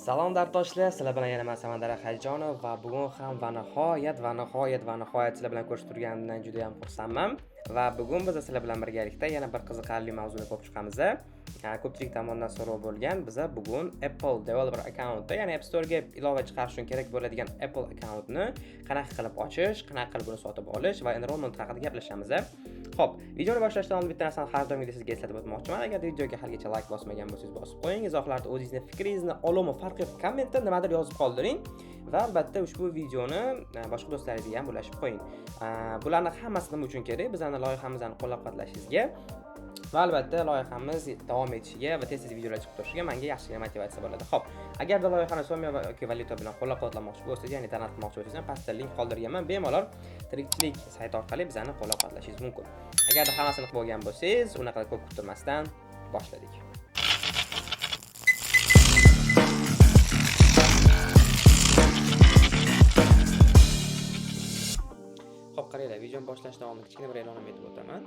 Salom dardoshlar, sizlar bilan yana men Samandar Hajijonov va bugun ham va nihoyat va nihoyat va nihoyat sizlar bilan ko'rishib turganimdan juda ham xursandman. Va bugun biz sizlar bilan birgalikda yana bir qiziqarli mavzuni ko'rib chiqamiz. Ko'pchilik tomonidan so'rov bo'lgan, biza bugun Apple Developer Account'da, ya'ni App Store'ga ilova chiqarish uchun kerak bo'ladigan Apple accountni qanaqa qilib ochish, qanaqa qilib buni sotib olish va enrollment haqida gaplashamiz. Xo'p, videoni boshlashdan oldin bitta narsani har doimgidek sizga eslatib o'tmoqchiman. Agar videoga haligacha like bosmagan bo'lsangiz, bosib qo'ying. Izohlarda o'zingizni fikringizni olomi farqi yo'q, kommentda nimadir yozib qoldiring va albatta ushbu videoni boshqa do'stlaringizga ham ulashib qo'ying. Bularni hammasi nima uchun kerak? Bizning loyihamizni qo'llab-quvvatlashingizga va albatta loyihamiz davom etishiga va tez-tez videolar chiqib turishiga menga yaxshigina motivatsiya bo'ladi. Xo'p, agarda loyihani so'm yoki valyuta bilan qo'llab-quvvatlamoqchi bo'lsangiz, ya'ni donat qilmoqchi bo'lsangiz ham pastda link qoldirganman. Bemalol tirikchilik sayti orqali bizani qo'llab-quvvatlashingiz mumkin. Agarda hammasini qilib bo'lgan bo'lsangiz, unaqa ko'p kuttirmasdan boshladik. Xo'p, qaranglar, videoni boshlashdan oldin kichkina bir e'lon aytib o'taman.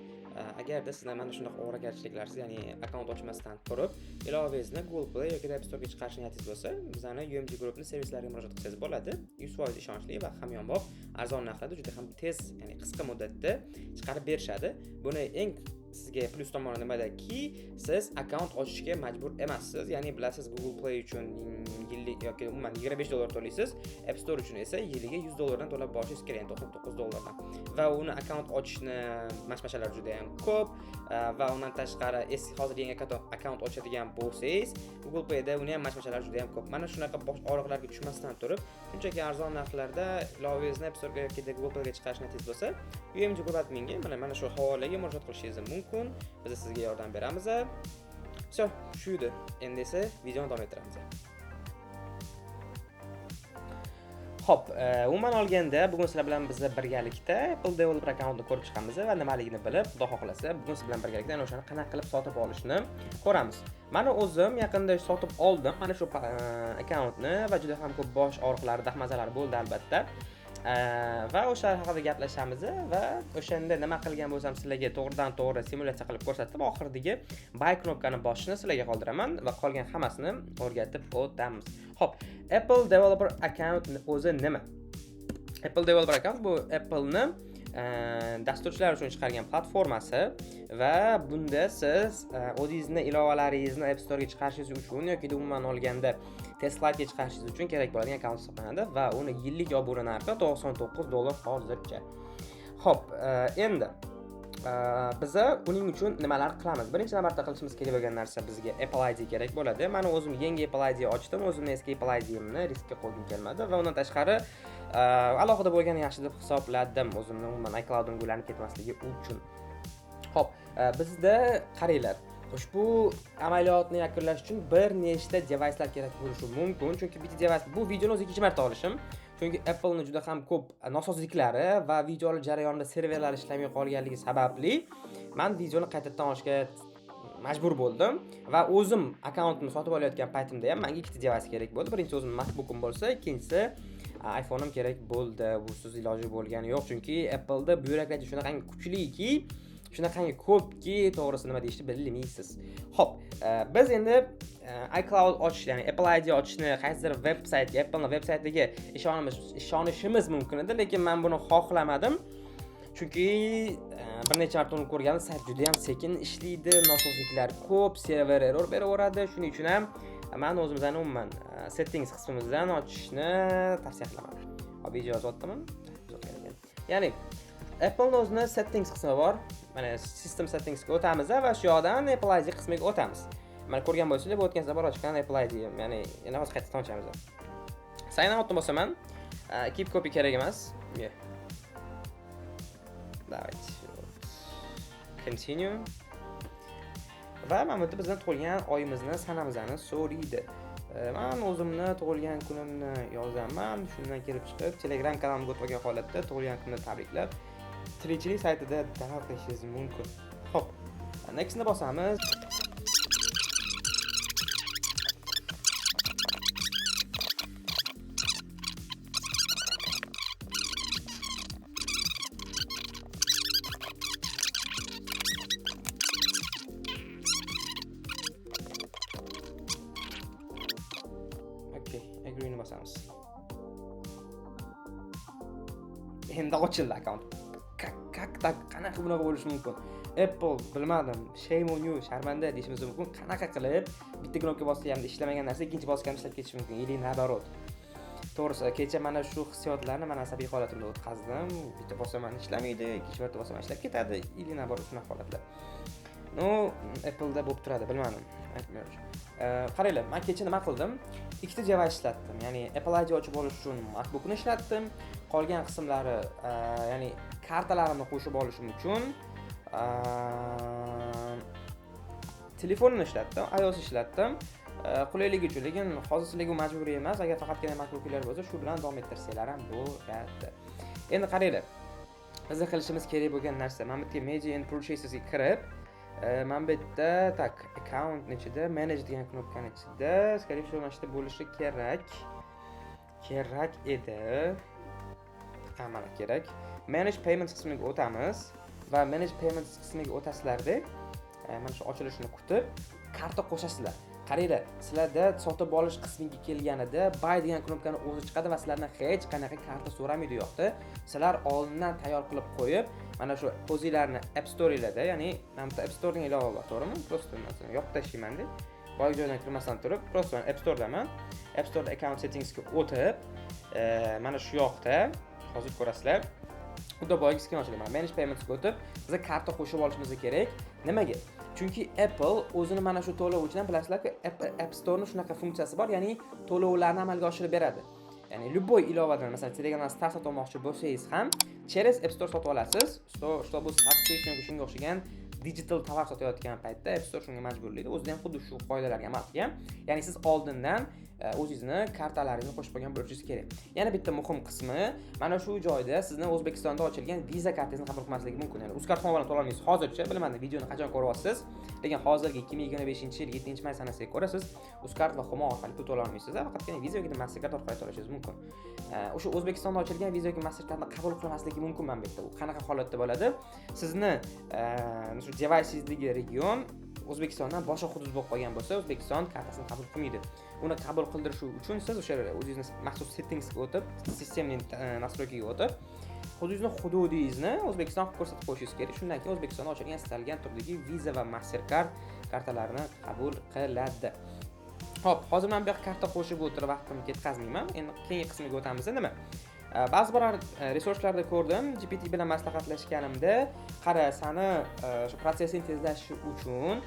Agarda sizlar mana shunaqa ovoragarchiliklarsiz, ya'ni akkaunt ochmasdan turib, ilovangizni Google Play yoki App Store'ga chiqarish niyatingiz bo'lsa, bizani UMG Group'ni servislariga murojaat qilsangiz bo'ladi. 100% ishonchli va hamyonbop, arzon narxlarda juda ham tez, ya'ni qisqa muddatda chiqarib berishadi. Buni eng sizga plyus tomoni nimadaki, siz akkaunt ochishga majbur emassiz. Ya'ni bilasiz, Google Play uchun yillik yoki umuman $25 to'laysiz, App Store uchun esa yiliga $100 dan to'lab borishingiz kerak, ya'ni $99 dan. Va uni akkaunt ochishni mashmashalar juda ham ko'p va undan tashqari eski hozir yangi akkaunt ochadigan bo'lsangiz, Google Playda uni ham mashmashalar juda ham ko'p. Mana shunaqa bosh og'riqlarga tushmasdan turib, shunchaki arzon narxlarda ilovangizni App Store'ga yoki Google Playga chiqarish niyatingiz bo'lsa, UMG Group adminga mana shu havolaga murojaat qilishingiz mumkin. Biz sizga yordam beramiz. Всё, shu edi. Endi esa videoni davom ettiramiz. Xo'p, umuman olganda bugun sizlar bilan biz birgalikda Apple Developer Accountni ko'rib chiqamiz va nimaligini bilib, Xudo xohlasa, bugun siz bilan birgalikda ana o'shani qanaqa qilib sotib olishni ko'ramiz. Mana o'zim yaqinda sotib oldim mana shu akkauntni va juda ham ko'p bosh og'riqlari, dahmazalar bo'ldi albatta. Va o'sha haqida gaplashamiz va o'shanda nima qilgan bo'lsam sizlarga to'g'ridan to'g'ri simulyatsiya qilib ko'rsatib, oxiridagi buy knopkani bosishni sizlarga qoldiraman va qolgan hammasini o'rgatib o'tamiz. Xo'p, Apple Developer Account o'zi nima? Apple Developer Account bu Apple'ni dasturchilar uchun chiqargan platformasi va bunda siz o'zingizni ilovalaringizni App Store'ga chiqarishingiz uchun yoki umuman olganda TestFlightga chiqarishingiz uchun kerak bo'ladigan akkaunt hisoblanadi va uni yillik obuna narxi $99 hozircha. Xo'p, endi biza uning uchun nimalar qilamiz? Birinchi navbatda qilishimiz kerak bo'lgan narsa bizga Apple ID kerak bo'ladi. Men o'zim yangi Apple ID ochdim, o'zimni eski Apple IDimni riskka qo'ygim kelmadi va undan tashqari alohida bo'lgani yaxshi deb hisobladim o'zimni umuman iCloud'imga ulanib ketmasligi uchun. Xo'p, bizda qaranglar, ushbu amaliyotni yakunlash uchun bir nechta devicelar kerak bo'lishi mumkin, chunki bitta device, bu videoni o'zi ikkinchi marta olishim, chunki Apple'ni juda ham ko'p nosozliklari va video olish jarayonida serverlar ishlamay qolganligi sababli men videoni qaytadan olishga majbur bo'ldim va o'zim akkauntimni sotib olayotgan paytimda ham menga ikkita device kerak bo'ldi. Birinchisi o'zim MacBook'im bo'lsa, ikkinchisi iPhone'im kerak bo'ldi. Busiz iloji bo'lgani yo'q, chunki Apple'da byurokratiya shunaqangi kuchliki, shunaqangi ko'pki, to'g'risi nima deyishni bilmaysiz. Xo'p, biz endi iCloud ochish, ya'ni Apple ID ochishni qaysidir veb saytga, Apple'ning veb saytiga ishonishimiz mumkin edi, lekin men buni xohlamadim. Chunki bir necha marta uni ko'rganim, sayt juda ham sekin ishlaydi, nosozliklar ko'p, server error beraveradi. Shuning uchun ham men o'zimizdan umuman settings qismimizdan ochishni tavsiya qilaman. Hop, video yozyaptimi? Yozayotgan ekan. Ya'ni Apple'ning o'zini settings qismi bor. Mana system settingsga o'tamiz va shu yoqdan Apple ID qismiga o'tamiz. Mana ko'rgan bo'lsangiz, bu o'tgan safar ochgan Apple ID, ya'ni yana hozir qaytadan ochamiz. Sign outni bosaman. Keep copy kerak emas. Yeah. Давайте. Continue. Va mana bu yerda bizdan tug'ilgan oyimizni, sanamizni so'raydi. Men o'zimni tug'ilgan kunimni yozaman. Shundan kelib chiqib Telegram kanalimga o'tib olgan holatda tug'ilgan kunimni tabriklab tirikchilik saytida donat qilishingiz mumkin. Xo'p, nextni bosamiz. bosamiz. Endi ochildi akkaunt. Как так? Qanaqa bunaqa bo'lishi mumkin? Apple, bilmadim, shame on you, sharmanda deyishimiz mumkin. Qanaqa qilib bitta knopka bosganda ishlamagan narsa ikkinchi bosganda ishlab ketishi mumkin или наоборот. To'g'risi, kecha mana shu hissiyotlarni man asabiy holatimda o'tkazdim. Bitta bosaman ishlamaydi, ikkinchi marta bosaman ishlab ketadi или наоборот, shunaqa holatlar. Ну, Apple'da bo'lib turadi, bilmadim. Aytmayapman. Qaranglar, men kecha nima qildim? Ikkita device ishlatdim. Ya'ni Apple ID ochib olish uchun MacBookni ishlatdim. Qolgan qismlari, ya'ni kartalarimni qo'shib olishim uchun telefonni ishlatdim, iOS ishlatdim. Qulaylik uchun, lekin hozir sizlarga u majburiy emas. Agar faqatgina MacBooklar bo'lsa, shu bilan davom ettirsanglar ham bo'ladi. Endi qaranglar. Biz qilishimiz kerak bo'lgan narsa, mana bu yerga Media and Purchasesga kirib, mana bu yerda так, account ichida manage degan knopkani ichida, скорее всего, mana shu yerda bo'lishi kerak. Kerak edi. Ha, mana kerak. Manage Payments qismiga o'tamiz va Manage Payments qismiga o'tasizlarda, mana shu ochilishini kutib, karta qo'shasizlar. Qaranglar, sizlarda sotib olish qismiga kelganida buy degan knopkani o'zi chiqadi va sizlardan hech qanaqa karta so'ramaydi u yoqda. Sizlar oldindan tayyor qilib qo'yib, mana shu o'zinglarni App Store'larda, ya'ni mana bu App Store degan ilova bor, to'g'rimi? Просто masalan, yopib tashlaymanda. Boyagi joydan kirmasdan turib, просто man App Store'daman. App Store account settingsga o'tib, mana shu yoqda hozir ko'rasizlar. Xuddi boyagi skin ochiladi. Mana Manage Paymentsga o'tib, biz karta qo'shib olishimiz kerak. Nimaga? Chunki Apple o'zini mana shu to'lov uchun ham bilasizlar-ku, App Store'ning shunaqa funksiyasi bor, ya'ni to'lovlarni amalga oshirib beradi. Ya'ni любой ilovadan, masalan, Telegramdan star sotib olmoqchi bo'lsangiz ham через App Store sotib olasiz. Чтобы subscription yoki shunga o'xshagan digital tovar sotayotgan paytda App Store shunga majburlaydi. O'zida ham xuddi shu qoidalarga amal qilgan. Ya'ni siz oldindan o'zingizni kartalaringizni qo'shib qo'ygan bo'lishingiz kerak. Yana bitta muhim qismi, mana shu joyda sizni O'zbekistonda ochilgan Visa kartangizni qabul qilmasligi mumkin. Ya'ni Uzcard Humo bilan to'la olmaysiz hozircha, bilmadim, videoni qachon ko'ryapsiz, lekin hozirgi 2025-yil 7-may sanasiga ko'ra siz Uzcard va Humo orqali pul to'la olmaysiz, faqatgina Visa yoki Mastercard orqali to'lashingiz mumkin. O'sha O'zbekistonda ochilgan Visa yoki Mastercardni qabul qilmasligi mumkin mana bu yerda. U qanaqa holatda bo'ladi? Sizni shu devaysingizdagi region O'zbekistondan boshqa hudud bo'lib qolgan bo'lsa, O'zbekiston kartasini qabul qilmaydi. Uni qabul qildirish uchun siz o'sha o'zingizni maxsus settingsga o'tib, системный настройка ga o'tib, o'zingizni hududingizni O'zbekiston qilib ko'rsatib qo'yishingiz kerak. Shundan keyin O'zbekistonda ochilgan istalgan turdagi Visa va Mastercard kartalarini qabul qiladi. Xo'p, hozir men bu yoqqa karta qo'shib o'tirib vaqtimni ketkazmayman. Endi keyingi qismiga o'tamiz. Nima? Ba'zi bir resurslarda ko'rdim, GPT bilan maslahatlashganimda, qara, sani shu protsessing tezlashishi uchun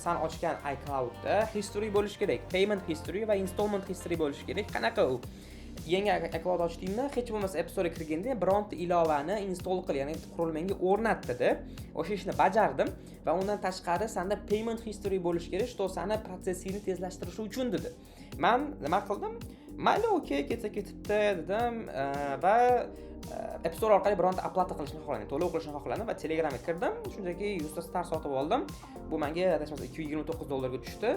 san ochgan iCloudda history bo'lishi kerak, payment history va installment history bo'lishi kerak. Qanaqa u? Yangi iCloud ochdingmi, hech bo'lmasa App Storega kirganda bironta ilovani install qil, ya'ni qurilmangga o'rnat dedi. O'sha ishni bajardim va undan tashqari sanda payment history bo'lishi kerak, что sani protsessingni tezlashtirishi uchun dedi. Man nima qildim? Mayli, okey, ketsa ketibdi dedim va App Store orqali bironta оплата qilishni xohladim, to'lov qilishni xohladim va Telegramga kirdim, shunchaki 100 ta star sotib oldim. Bu menga adashmasam 229 dollarga tushdi.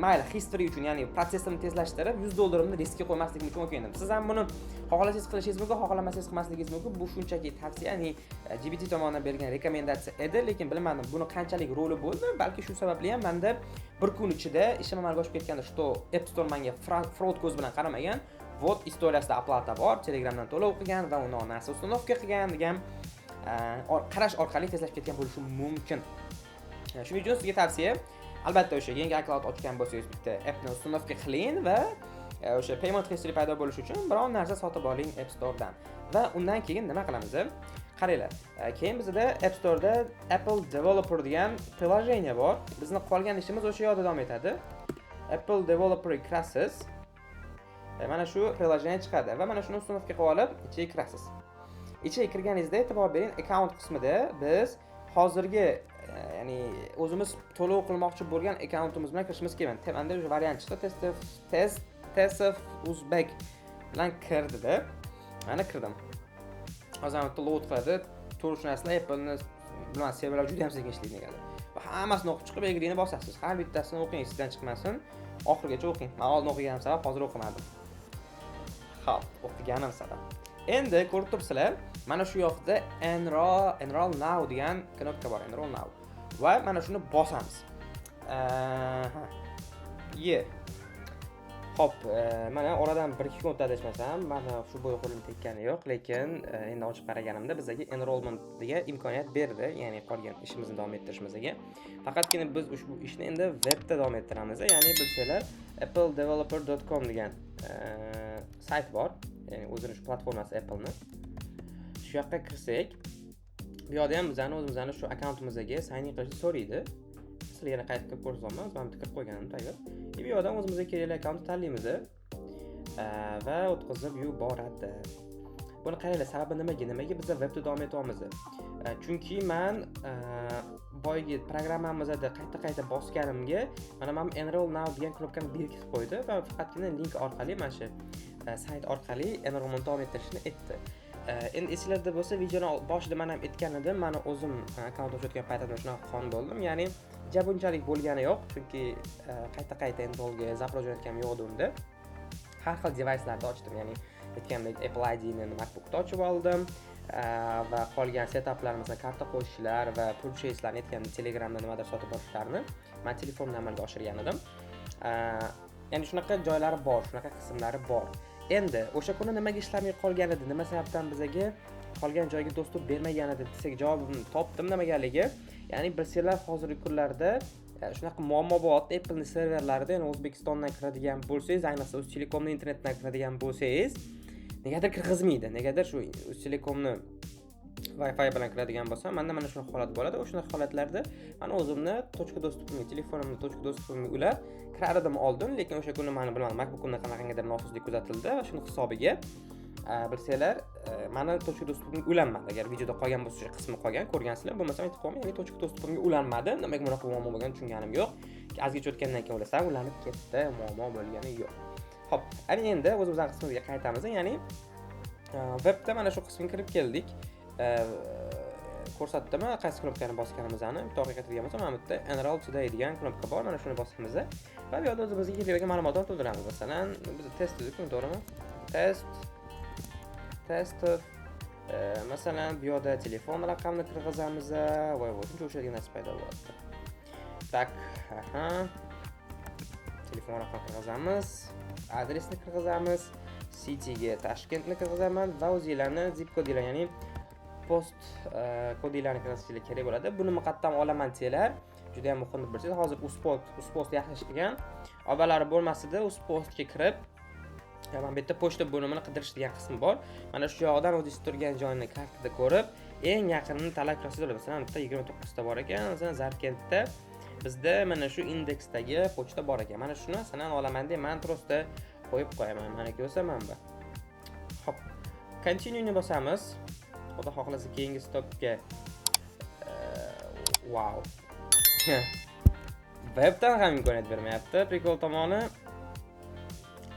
Mayli, history uchun, ya'ni protsessimni tezlashtirib, 100 dollarimni riskka qo'ymasligim uchun okey dedim. Siz ham buni xohlasangiz qilishingiz mumkin, xohlamasangiz qilmasligingiz mumkin. Bu shunchaki tavsiya, ya'ni GPT tomonidan berilgan rekomendatsiya edi, lekin bilmadim, buni qanchalik roli bo'ldi. Balki shu sababli ham manda bir kun ichida ishim amalga oshib ketganda, что App Store menga fraud ko'z bilan qaramagan. Вот istoriyasida оплата bor, Telegramdan to'lov qilgan va uni narsa установка qilgan degan qarash orqali tezlashib ketgan bo'lishi mumkin. Shuning uchun sizga tavsiya, albatta, o'sha yangi iCloud ochgan bo'lsangiz, bitta appni установка qiling va o'sha payment history paydo bo'lishi uchun biron narsa sotib oling App Storedan. Va undan keyin nima qilamiz? Qaranglar, keyin bizda App Store'da Apple Developer degan приложение bor. Bizni qolgan ishimiz o'sha yoqda davom etadi. Apple Developerga kirasiz. Mana shu приложение chiqadi va mana shuni установка qilib olib, ichiga kirasiz. Ichiga kirganingizda e'tibor bering, account qismida biz hozirgi ya'ni o'zimiz to'lov qilmoqchi bo'lgan akkauntimiz bilan kirishimiz kerak. Manda o'sha variant chiqdi, test test test uzbek bilan kirdida. Mana kirdim. Hozir bitta load qiladi. To'g'ri tushunasizlar, Apple'ni bilmadim, serverlar juda ham sekin ishlaydi negadir. Va hammasini o'qib chiqib, agreeni bosasiz. Har bittasini o'qing, sizdan chiqmasin. Oxirigacha o'qing. Men oldin o'qiganim sabab hozir o'qimadim. Xo'p, o'qiganim sabab. Endi ko'rib turibsizlar, mana shu yoqda enroll now degan knopka bor, enroll now. Va mana shuni bosamiz. Aha. Ye. Xo'p, mana oradan 1-2 kun o'tdi adashmasam, mani shu bo'yi qo'lim tekkani yo'q, lekin endi ochib qaraganimda bizga enrollment degan imkoniyat berdi, ya'ni qolgan ishimizni davom ettirishimizga. Faqatgina biz ushbu ishni endi webda davom ettiramiz. Ya'ni bilsanglar, appledeveloper.com degan sayt bor, ya'ni o'zini shu platformasi Apple'ni. Shu yoqqa kirsak, bu yoqda ham bizani o'zimizni shu akkauntimizga sign in qilishni so'raydi. Sizlarga yana qaytib kirib ko'rsataman, o'zim ham kirib qo'yganim tayyor. Bu yoqdan o'zimizga kerakli akkauntni tanlaymiz va o'tkazib yuboradi. Buni qaranglar, sababi nimaga? Nimaga biz webda davom etyapmiz? Chunki man boyagi programmamizda qayta-qayta bosganimga mana enroll now degan knopkani berkitib qo'ydi va faqatgina link orqali, mana shu sayt orqali enrollment davom ettirishni aytdi. Endi esinglarda bo'lsa, videoni boshida man ham aytgan edim, mani o'zim akkaunt ochayotgan paytimda shunaqa qon bo'ldim. Ya'ni ja bunchalik bo'lgani yo'q, chunki qayta-qayta enrollga запрос jo'natganim yo'q edi unda. Har xil devicelarda ochdim, ya'ni aytgandek Apple IDni MacBookda ochib oldim va qolgan setuplar, masalan, karta qo'shishlar va purchase'larni, aytgandek Telegramda nimadir sotib olishlarni man telefonda amalga oshirgan edim. Ya'ni shunaqa joylari bor, shunaqa qismlari bor. Endi o'sha kuni nimaga ishlamay qolgan edi, nima sababdan bizaga qolgan joyga доступ bermagan edi desak, javobini topdim nimagaligi. Ya'ni bilsanglar, hozirgi kunlarda shunaqa muammo bo'lyapti Apple'ning serverlarida, ya'ni O'zbekistondan kiradigan bo'lsangiz, ayniqsa Uztelecomni internetdan kiradigan bo'lsangiz, negadir kirgizmaydi. Negadir shu Uztelecomni Wi-Fi bilan kiradigan bo'lsam, manda mana shunaqa holat bo'ladi. O'shanaqa holatlarda man o'zimni точка доступ imga, telefonimni точка доступ imga ulab kirar edim oldin, lekin o'sha kuni mani bilmadim, MacBookimda qanaqangidir nosozlik kuzatildi va shuni hisobiga bilsanglar, mani точка доступ imga ulanmadi. Agar videoda qolgan bo'lsa, o'sha qismi qolgan, ko'rgansizlar, bo'lmasam aytib qo'yaman, ya'ni точка доступ imga ulanmadi. Nimaga bunaqa muammo bo'lganini tushunganim yo'q. Ozgacha o'tgandan keyin ulasam, ulanib ketdi, muammo bo'lgani yo'q. Xo'p, ana endi o'zimizning qismimizga qaytamiz. Ya'ni webda mana shu qismga kirib keldik. Ko'rsatdimi qaysi knopkani bosganimizni? Bitta orqaga qaytadigan bo'lsam, mana bu yerda Enroll Today degan knopka bor. Mana shuni bosamiz va bu yerda o'zimizga kerak bo'lgan ma'lumotlarni to'ldiramiz. Masalan, biz test dedik, to'g'rimi? Test test masalan, bu yoqda telefon raqamini kirgizamiz. Voy voy, shuncha o'xshaydigan narsa paydo bo'lyapti. Так, aha. Telefon raqamini kirgizamiz, adresni kirgizamiz, cityga Toshkentni kirgizaman va o'zinglarni zip kodinglar, ya'ni post kodinglarni kirgizishinglar kerak bo'ladi. Buni muqaddam olaman desanglar, juda ham muhim deb bilsangiz, hozir Uzpost yaxshi ishlagan. Avvallari bo'lmas edi, Uzpostga kirib, mana bu yerda pochta bo'limini qidirish degan qismi bor. Mana shu yoqdan o'zingiz turgan joyni kartada ko'rib, eng yaqinini tanlab kirsangiz bo'ladi. Masalan, bitta 29 ta bor ekan, masalan, Zarkentda bizda mana shu indeksdagi pochta bor ekan. Mana shuni masalan olaman deb man просто qo'yib qo'yaman. Maniki bo'lsa mana bu. Xo'p, continue ni bosamiz. Xudo xohlasa keyingi stopga. Vau. Webdan ham imkoniyat bermayapti. Прикол tomoni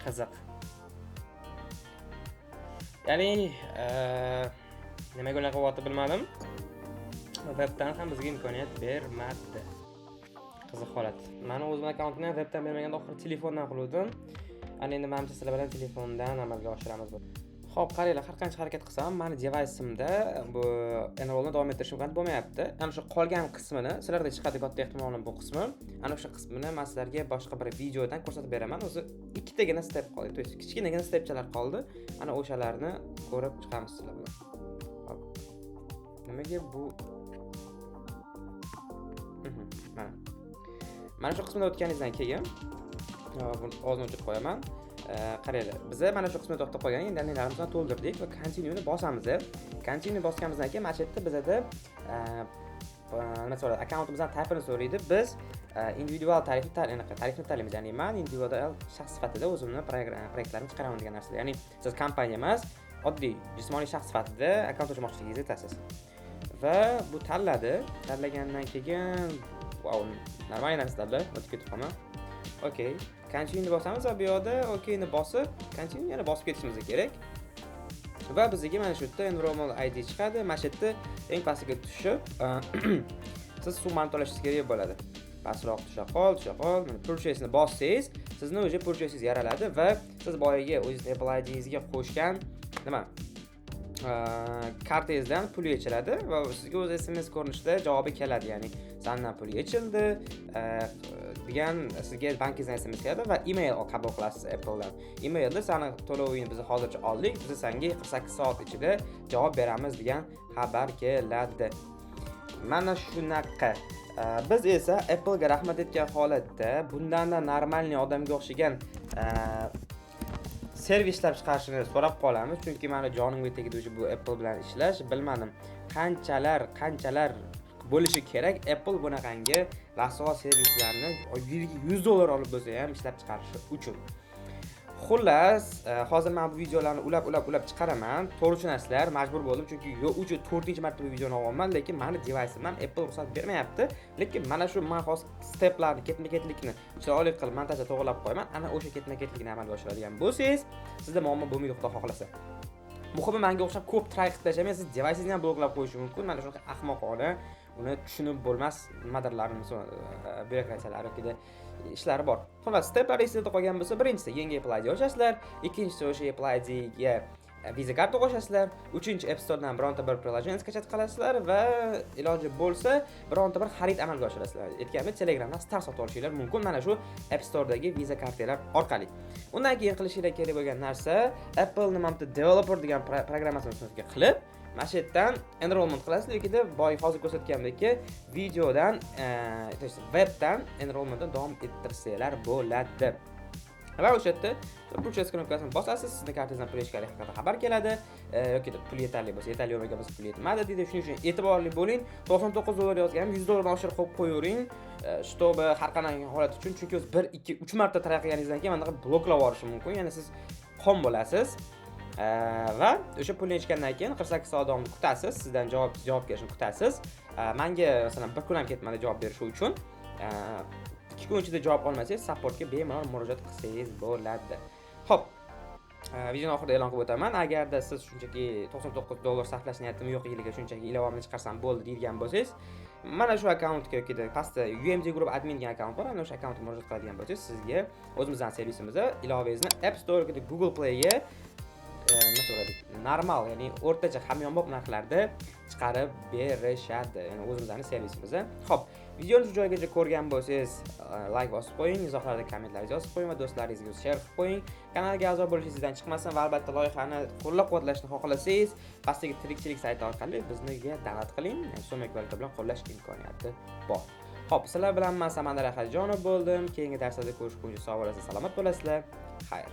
qiziq. Ya'ni nimaga unaqa bo'lyapti bilmadim. Webdan ham bizga imkoniyat bermadi. Qiziq holat. Mani o'zim akkauntimni ham webdan bermaganda oxiri telefondan qiluvdim. Ana endi manimcha sizlar bilan telefondan amalga oshiramiz. Xo'p, qaranglar, har qancha harakat qilsam, mani devaysimda bu enrollni davom ettirish imkoniyati bo'lmayapti. Ana shu qolgan qismini sizlarda chiqadi katta ehtimol bu qismi. Ana o'sha qismini men sizlarga boshqa bir videodan ko'rsatib beraman. O'zi ikkitagina step qoldi, то есть kichkinagina stepchalar qoldi. Ana o'shalarni ko'rib chiqamiz sizlar bilan. Xo'p. Nimaga bu mana. Mana shu qismida o'tganingizdan keyin buni ovozini o'chirib qo'yaman. Qaranglar, biza mana shu qismida to'xtab qolgan, endi anaqalarimizni to'ldirdik va continue ni bosamiz. Continue bosganimizdan keyin mana shu yerda bizada nima so'radi? Akkauntimizdan tarifini so'raydi. Biz individual tarifni anaqa tarifni tanlaymiz. Ya'ni man individual shaxs sifatida o'zimni proyektlarimni chiqaraman degan narsa. Ya'ni siz kompaniya emas, oddiy jismoniy shaxs sifatida akkaunt ochmoqchiligingizni aytasiz. Va bu tanladi. Tanlagandan keyin vau, нормальный narsa tanladi. O'tib ketib qolma. Okey. Continue bosamiz va bu yoqda okeyni bosib, continue yana bosib ketishimiz kerak. Va bizga mana shu yerda enrollment ID chiqadi. Mana shu yerda eng pastiga tushib, siz summani to'lashingiz kerak bo'ladi. Pastroq tusha qol, tusha qol. Mana purchase ni bossangiz, sizni уже purchase'ingiz yaraladi va siz boyagi o'zingiz Apple IDingizga qo'shgan nima kartangizdan pul yechiladi va sizga o'zi SMS ko'rinishida javobi keladi, ya'ni sandan pul yechildi. Degan sizga bankingizdan SMS keladi va email qabul qilasiz Appledan. Emailda "Sani to'lovingni biz hozircha oldik, biz senga 48 soat ichida javob beramiz" degan xabar keladi. Mana shunaqa. Biz esa Applega rahmat aytgan holatda bundanda нормальный, odamga o'xshagan servis ishlab chiqarishini so'rab qolamiz, chunki mani jonimga tegdi уже bu Apple bilan ishlash. Bilmadim, qanchalar qanchalar bo'lishi kerak Apple bunaqangi rasvo servislarni yiliga 100 dollar olib bo'lsa ham ishlab chiqarishi uchun. Xullas, hozir man bu videolarni ulab, ulab, ulab chiqaraman. To'g'ri tushunasizlar, majbur bo'ldim, chunki yo uch, to'rtinchi marta bu videoni olyapman, lekin mani devaysimdan Apple ruxsat bermayapti. Lekin mana shu man hozir steplarni, ketma ketlikni chiroyli qilib montajda to'g'irlab qo'yaman. Ana o'sha ketma ketlikni amalga oshiradigan bo'lsangiz, sizda muammo bo'lmaydi, xudo xohlasa. Muhimi, manga o'xshab ko'p try qilib tashlamang, siz devaysingizni ham bloklab qo'yishi mumkin. Mana shunaqa ahmoqona, uni tushunib bo'lmas nimadirlarni, byurokratiyalari yoki ishlari bor. Xullas, steplar esingizda qolgan bo'lsa: birinchisi, yangi Apple ID ochasizlar; ikkinchisi, o'sha Apple IDga Visa karta qo'shasizlar; uchinchi, App Storedan bironta bir приложение скачать qilasizlar va iloji bo'lsa bironta bir xarid amalga oshirasizlar. Aytganimdek, Telegramdan star sotib olishinglar mumkin mana shu App Storedagi Visa kartalar orqali. Undan keyin qilishinglar kerak bo'lgan narsa, Apple nima developer degan programmasini ustingizga qilib, mana shu yerdan enrollment qilasizlar yokida boya hozir ko'rsatgandek videodan, то есть webdan enrollmentni davom ettirsanglar bo'ladi. Va o'sha yerda purchase knopkasini bosasiz, sizni kartangizdan pul yechganligi haqida xabar keladi yoki pul yetarli bo'lsa, yetarli bo'lmagan bo'lsa, pul yetmadi deydi. Shuning uchun e'tiborli bo'ling. 99 dollar yozganim, 100 dollardan oshirib qo'yib qo'yavering, чтобы har qanday holat uchun, chunki o'zi bir, ikki, uch marta try qilganingizdan keyin mana bunaqa bloklab yuborishi mumkin, ya'ni siz qon bo'lasiz. Va o'sha pulni yechgandan keyin 48 soat davomida kutasiz, sizdan javob kelishini kutasiz. Manga masalan bir kun ham ketmadi javob berishi uchun. 2 kun ichida javob olmasangiz, supportga bemalol murojaat qilsangiz bo'ladi. Ho'p, videoni oxirida e'lon qilib o'taman. Agarda siz shunchaki 99 dollar sarflash niyatim yo'q, yiliga shunchaki ilovamni chiqarsam bo'ldi deydigan bo'lsangiz, mana shu akkauntga yoki pastda UMD Group admin degan akkaunt bor, ana o'sha akkauntga murojaat qiladigan bo'lsangiz, sizga o'zimizdan servisimizda ilovangizni App Store yoki Google Playga nima bo'ladi, normal, ya'ni o'rtacha, hamyonbop narxlarda chiqarib berishadi, ya'ni o'zimizning servisimizda. Ho'p, videoni shu joygacha ko'rgan bo'lsangiz, layk bosib qo'ying, izohlarda kommentlaringizni yozib qo'ying va do'stlaringizga share qilib qo'ying. Kanalga a'zo bo'lish sizdan chiqmasin va albatta loyihani qo'llab-quvvatlashni xohlasangiz, pastdagi tirikchilik sayti orqali bizga donat qiling, ya'ni so'm valyuta bilan qo'llash imkoniyati bor. Ho'p, sizlar bilan man, Samandar Ahadjonov bo'ldim. Keyingi darslarda ko'rishguncha sog' bo'lasizlar, salomat bo'lasizlar. Xayr.